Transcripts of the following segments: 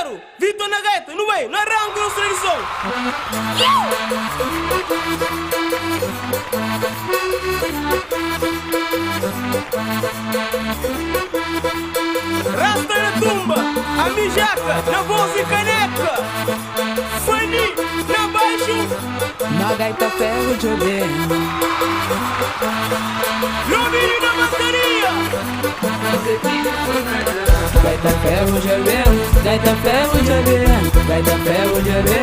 Ferro, Vitor na gaita, nu bai, nu arranka nos tradison. Rasta na tumba, ami Jaka na voz e kaneka, Fanny na baixo. Na gaita ferro djobe. Lobinho na bateria. Gaita ferro djobe, gaita ferro djobe, gaita ferro djobe.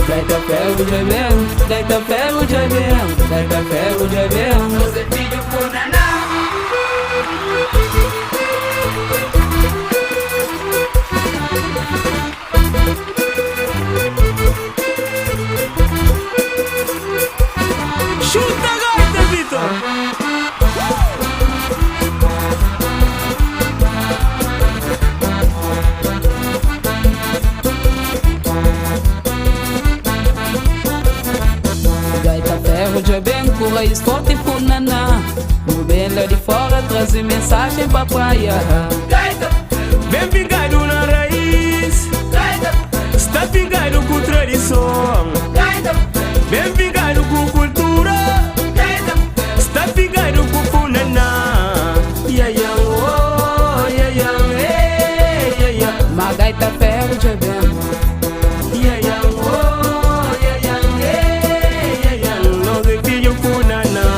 Gaita ferro djobe, gaita ferro djobe, gaita ferro djobe. Nos é filho funaná. Chuta a gaita, Vitor! Gaita ferro djobe ku raiz forte funaná. No bem lá de fora trazer mensagem pra praia. Gaita, Bem fincado na raiz, gaita, está fincado com tradição. gaita, Bem fincado com cultura, gaita. está fincado com funaná. Ya ya oh, ya ya eh, ya ya. Ma gaita ferro djobe. Ya ya oh, ya ya eh, ya ya. Nós é filho funaná.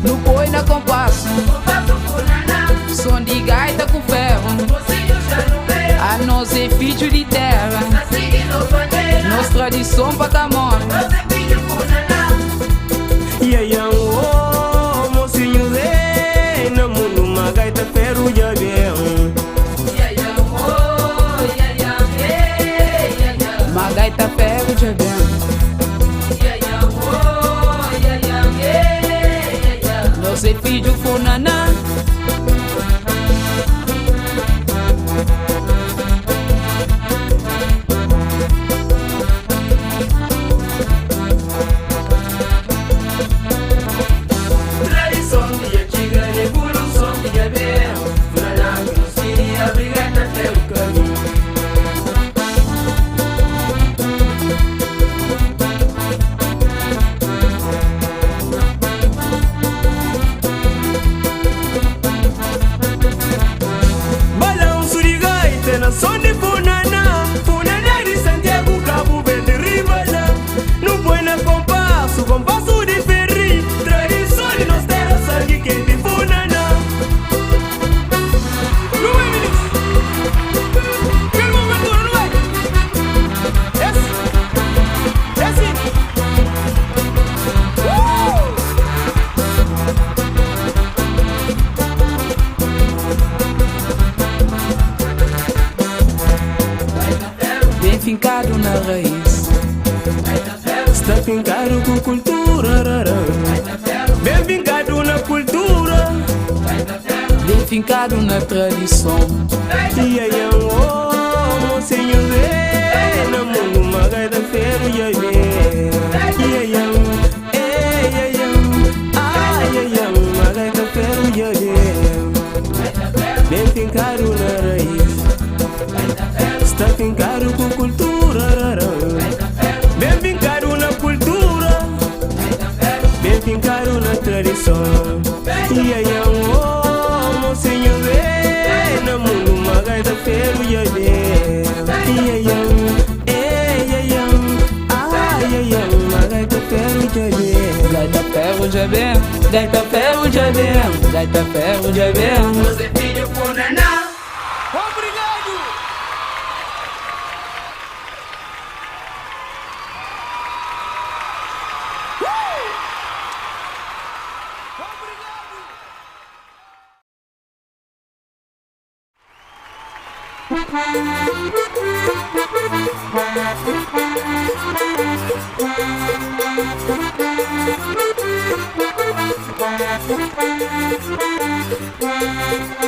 No boi na compasso, Compasso funaná. som de gaita com ferro. Mocinho já no meio. A nós é filho de terra, Na seguindo bandeira. nossa tradição pra camona. Nós é filho funaná. Ya ya oh, mocinho de no mundo uma gaita ferro já vem. Ya ya oh, ya ya eh, ya ya. Ma gaita ferro djobe. Ya ya oh, ya ya eh, ya ya. Nós é filho funaná. Tradição de antiga revolução de Gabriel. Funaná que nos queria brigar até o caminho. Balanço de gaita na som de funaná. Funaná de Santiago, Cabo Verde, Ribala. No põe na compasso, compasso de ferri. Tradição de nós terra, sangue quente, funaná. Não vai, meninos? Calma, abertura, não vai? Esse, esse. Bem fincado na raiz, Está fincado com cultura, rará. Bem fincado na cultura. bem fincado na tradição. Ya ya oh, mocinho de no mundo uma gaita ferro ya ya ya ya eh ya ya ah ya ya uma gaita ferro ya ya bem fincado na raiz, está fincado com cultura, rará. Bem fincado na cultura, bem fincado na tradição. Ya ya oh, mocinho de no mundo uma gaita ferro ya ya ya ya eh ya ya ah ya ya uma gaita ferro ya ya. Gaita ferro djobe, gaita ferro djobe, gaita ferro djobe. Nós é filho funaná. Obrigado! Obrigado.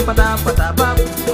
Pata pata bap.